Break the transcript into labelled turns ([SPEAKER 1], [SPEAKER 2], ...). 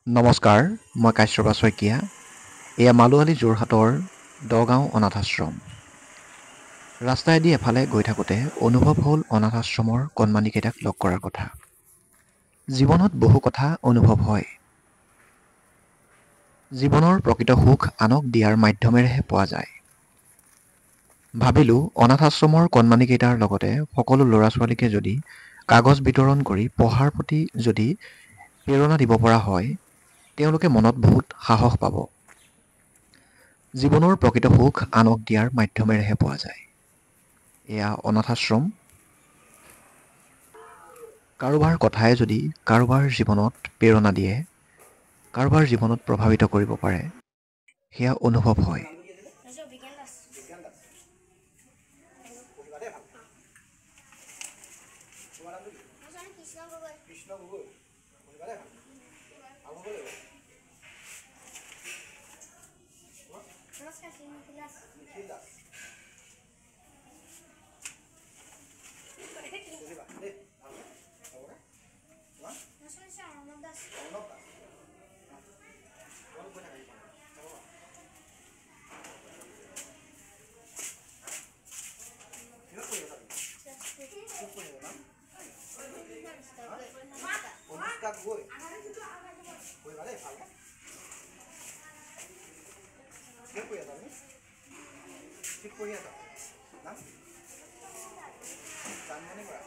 [SPEAKER 1] নমস্কাৰ, মই কাশ্যপা শইকীয়া। এয়া মালোৱালি যোৰহাটৰ দগাঁও অনাথ আশ্ৰম। ৰাস্তাইদি এফালে গৈ থাকোঁতে অনুভৱ হ'ল অনাথ আশ্ৰমৰ কণমানিকেইটাক লগ কৰাৰ কথা। জীৱনত বহু কথা অনুভৱ হয়। জীৱনৰ প্ৰকৃত সুখ আনক দিয়াৰ মাধ্যমেৰেহে পোৱা যায়। ভাবিলোঁ অনাথ আশ্ৰমৰ কণমানিকেইটাৰ লগতে সকলো ল'ৰা ছোৱালীকে যদি কাগজ বিতৰণ কৰি পঢ়াৰ প্ৰতি যদি প্ৰেৰণা দিব পৰা হয়, তেওঁলোকে মনত বহুত সাহস পাব। জীৱনৰ প্ৰকৃত সুখ আনক দিয়াৰ মাধ্যমেৰেহে পোৱা যায়। এয়া অনাথ আশ্ৰম। কাৰোবাৰ কথাই যদি কাৰোবাৰ জীৱনত প্ৰেৰণা দিয়ে, কাৰোবাৰ জীৱনত প্ৰভাৱিত কৰিব পাৰে, সেয়া অনুভৱ হয়।
[SPEAKER 2] জানমণি বৰা।